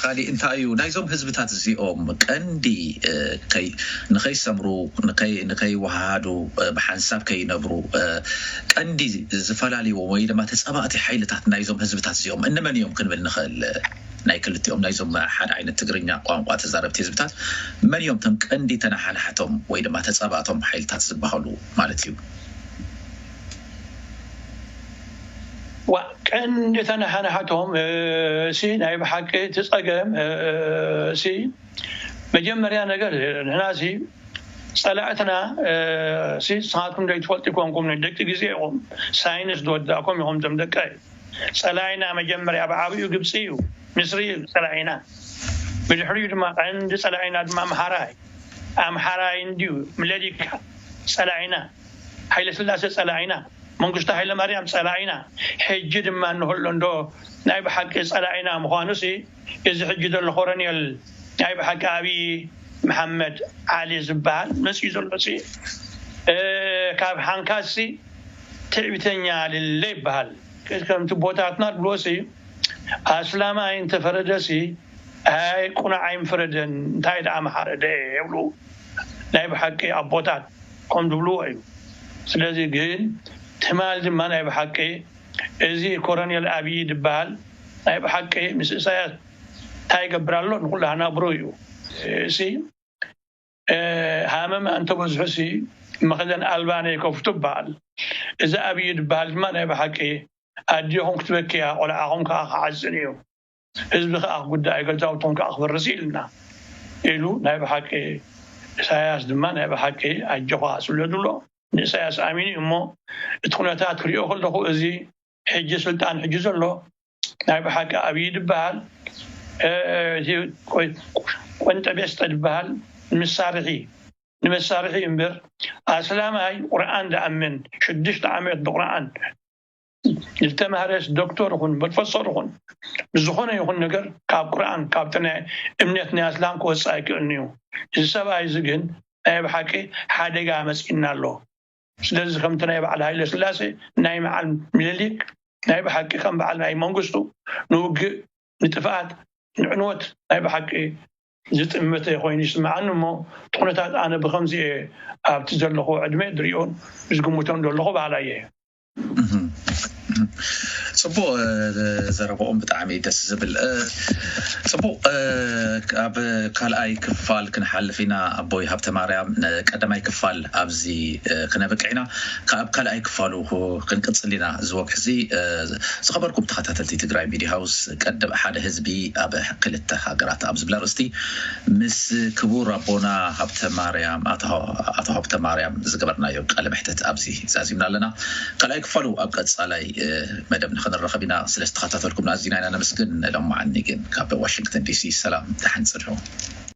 ካሊእ እንታይ እዩ ናይዞም ህዝብታት እዚኦም ቀንዲ ንኸይሰምሩ ንኸይወሃሃዱ ብሓንሳብ ከይነብሩ ቀንዲ ዝፈላልዎም ወይ ድማ ተፀባእቲ ሓይልታት ናይዞም ህዝብታት እዚኦም እንመን እዮም ክንብል ንኽእል? ናይ ክልቲኦም ናይዞም ሓደ ዓይነት ትግርኛ ቋንቋ ተዛረብቲ ህዝብታት መን እዮም ቶም ቀንዲ ተነሓናሕቶም ወይ ድማ ተፀባእቶም ሓይልታት ዝበሃሉ ማለት እዩ? ዋ ቀንዲ ተነሓናሕቶም ሲ ናይ ብሓቂ እቲ ፀገም ሲ መጀመርያ ነገር ንሕና ሲ ፀላእትና ሲ ንስኻትኩም ዘይትፈልጡ ይኮንኩም፣ ደቂ ግዜ ኢኹም፣ ሳይንስ ዝወዳእኩም ኢኹም። እዞም ደቀይ ፀላኢና መጀመርያ ብዓብኡ ግብፂ እዩ፣ ምስሪ እዩ ፀላኢና። ብድሕሪኡ ድማ ቀንዲ ፀላኢና ድማ ኣምሓራይ ኣምሓራይ እንድዩ ምለሊካ ፀላኢና፣ ሃይለስላሴ ፀላኢና፣ መንግስቱ ሃይለማርያም ፀላኢና። ሕጂ ድማ እንህሎ እንዶ ናይ ብሓቂ ፀላኢና ምዃኑ ሲ እዚ ሕጂ ዘሎ ኮረኔል ናይ ብሓቂ ኣብይ መሓመድ ዓሊ ዝበሃል መፅኡ ዘሎ ሲ ካብ ሓንካሲ ትዕቢተኛ ልለ ይበሃል። ከምቲ ቦታትና ድብልዎ ሲ ኣስላማይ እንተፈረደ ሲ ኣይ ቁኑዕ ኣይምፈረደን እንታይ ደኣ መሓረደ የብሉ ናይ ብሓቂ ኣቦታት ከም ዝብልዎ እዩ። ስለዚ ግን ትማል ድማ ናይ ብሓቂ እዚ ኮረኔል ኣብይ ዝበሃል ናይ ብሓቂ ምስ እሳያስ እንታይ ይገብር ኣሎ ንኩሉ ሃናብሮ እዩ። እሲ ሃመማ እንተበዝሑ ሲ መኽዘን ኣልባነ ይከፍቱ ይበሃል። እዚ ኣብይ ዝበሃል ድማ ናይ ብሓቂ ኣዲኹም ክትበኪያ ቆልዓኹም ከዓ ክዓፅን እዩ፣ ህዝቢ ከዓ ክጉዳእ እዩ፣ ገዛውቶም ከዓ ክፈርስ እዩ ኢልና ኢሉ ናይ ብሓቂ ኢሳያስ ድማ ናይ ብሓቂ ኣጆኻ ስለ ዝብሎ ንኢሳያስ ኣሚኑ እዩ። እሞ እቲ ኩነታት ክሪኦ ከለኹ እዚ ሕጂ ስልጣን ሕጂ ዘሎ ናይ ብሓቂ ኣብይ ዝበሃል ቆንጠ ቤስጠ ዝበሃል ንመሳርሒ ንመሳርሒ እምበር ኣስላማይ ቁርኣን ዝኣምን ሽዱሽተ ዓመት ብቁርኣን ዝተማህረስ ዶክተር ይኹን ፕሮፈሰር ይኹን ብዝኾነ ይኹን ነገር ካብ ቁርኣን ካብቲ ናይ እምነት ናይ ኣስላም ክወፅእ ኣይክእልን እዩ። እዚ ሰብኣይ እዚ ግን ናይ ብሓቂ ሓደጋ መፂእና ኣሎ። ስለዚ ከምቲ ናይ በዓል ሃይለ ስላሴ ናይ መዓል ሚኒሊክ ናይ ብሓቂ ከም በዓል ናይ መንግስቱ ንውግእ ንጥፍኣት ንዕንወት ናይ ብሓቂ ዝጥመተ ኮይኑ ይስምዓኒ እሞ እቲ ኩነታት ኣነ ብከምዚ እየ ኣብቲ ዘለኹ ዕድመ ዝሪኦን ዝግምቶን ዘለኹ በሃላይ እየ። ፅቡቅ ዘረብኦም ብጣዕሚ ደስ ዝብል። ፅቡቅ ኣብ ካልኣይ ክፋል ክንሓልፍ ኢና ኣቦይ ሃብተ ማርያም። ቀዳማይ ክፋል ኣብዚ ክነበቅዕ ኢና። ካብ ካልኣይ ክፋሉ ክንቅፅል ኢና። እዚ ወግሒ እዚ ዝኸበርኩም ተኸታተልቲ ትግራይ ሚድያ ሃውስ ቀደም ሓደ ህዝቢ ኣብ ክልተ ሃገራት ኣብ ዝብል ኣርእስቲ ምስ ክቡር ኣቦና ሃብተ ማርያም ኣቶ ሃብተ ማርያም ዝገበርናዮ ቃለ መሕተት ኣብዚ ዛዚምና ኣለና። ካልኣይ ክፋሉ ኣብ ቀፃላይ መደብ ንክንረኸብ ኢና። ስለዝተኸታተልኩም ኣዚና ኢና ነመስግን። ሎማዓኒ ግን ካብ ዋሽንግተን ዲሲ ሰላም ደሓን ፅንሑ።